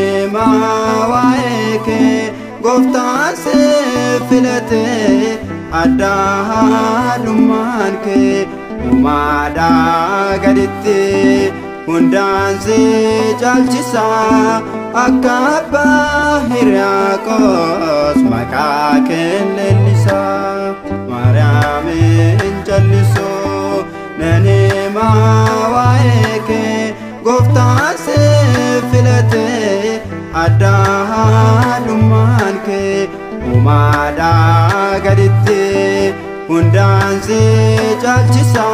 Nani waa'ee kee gooftaan si filate addaadhummaan kee uumaadhaa gaditti hundaan si caalchisa akka abbaa Hiriyaaqoos maqaa kee leellisa. Maariyaamin jallisu nani waa'ee kee gooftaan si filate addaadhummaan kee uumaadhaa gaditti hundaan si caalchisa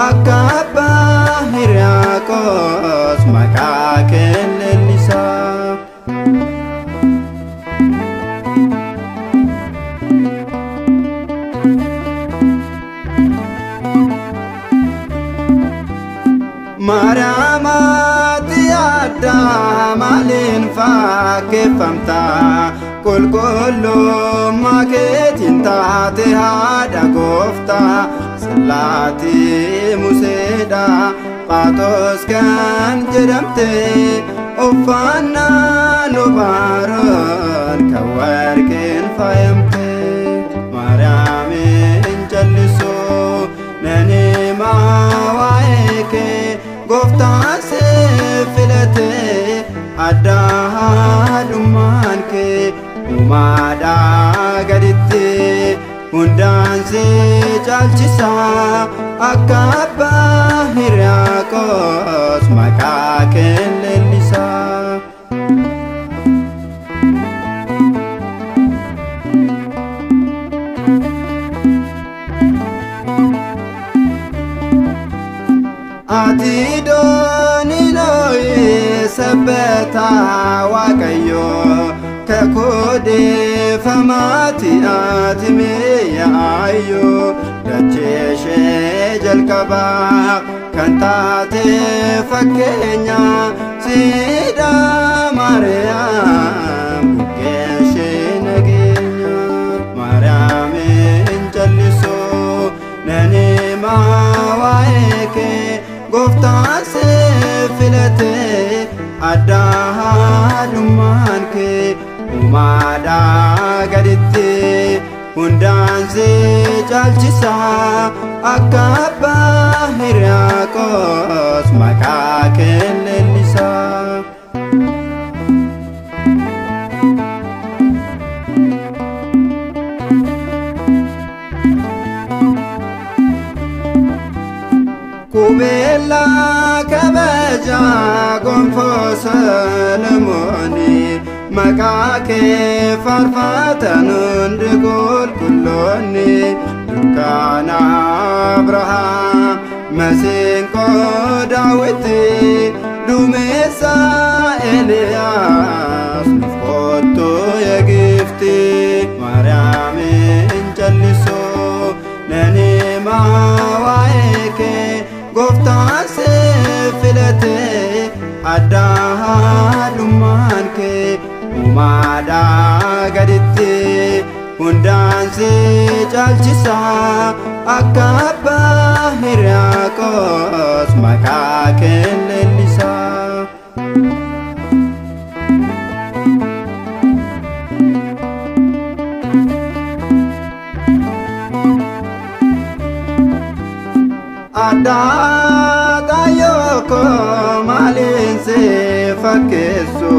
akka abbaa Hiriyaaqoos maqaa kee leellisa. Maariyaamaatti addaa maaliin fakkeeffamta? Qulqullummaa keetiin taate haadha gooftaa. Sallaatii Museedha Phaaxoos kan jedhamte uffannaa lubaaroon kan warqeen faayamte. Maariyaamin jallisu nani waa'ee kee gooftaan si filate addaadhummaan kee uumaadhaa gaditti hundaan si caalchisa akka abbaa Hiriyaaqoos maqaa kee leellisa. Ati doonii looyee sabbata Waaqayyoo kakodeeffamaati ati mi'aayyoo dachee ishee jalqabaa kan taate fakkeenya siidaa Maariyaam bukkeen ishee nageenya. Maariyaamin jallisu nani waa'ee kee gooftaan si filate addaadhummaan kee uumaadhaa gaditti hundaan si caalchisa akka abbaa Hiriyaaqoos maqaa kee leellisa. Qubeellaa kabajaa gonfoo Solomoonii maqaa kee faarfatan hundi qulqulloonni dunkaana Abrahaam masiinqoo Daawiti dumeessa Eeliyaas nuuf kottu yeegifti. Maariyaamin jallisu nani waa'ee kee gooftaan si filate addaadhummaan kee uumaadhaa gaditti hundaan si caalchisa akka abbaa Hiriyaaqoos maqaa kee leellisa. Addaa maaliin si fakkeessu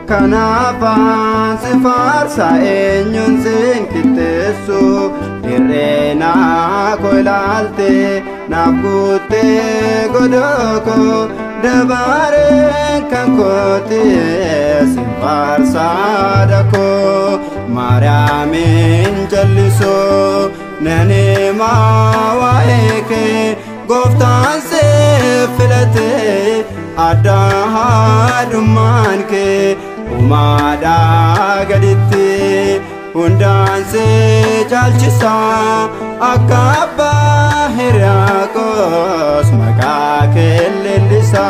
kanaafaan si faarsa eenyuun sin qixxeessu hirreena koo ilaalte naaf guuttee godoo dabareen kan kooti sin faarsaa dakoo. Maariyaamin jallisu nani waa'ee kee gooftaan si filate addaadhummaan kee uumaadhaa gaditti hundaan si caalchisa akka abbaa Hiriyaaqoos maqaa kee leellisa.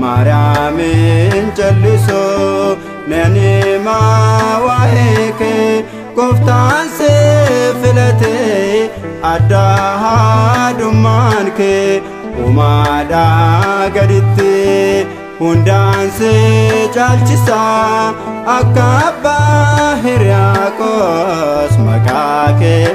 Maariyaamin jallisu nani waa'ee kee gooftaan si filate addaadhummaan kee uumaadhaa gaditti Hundaan si caalchisa akka abbaa Hiriyaaqoos maqaa kee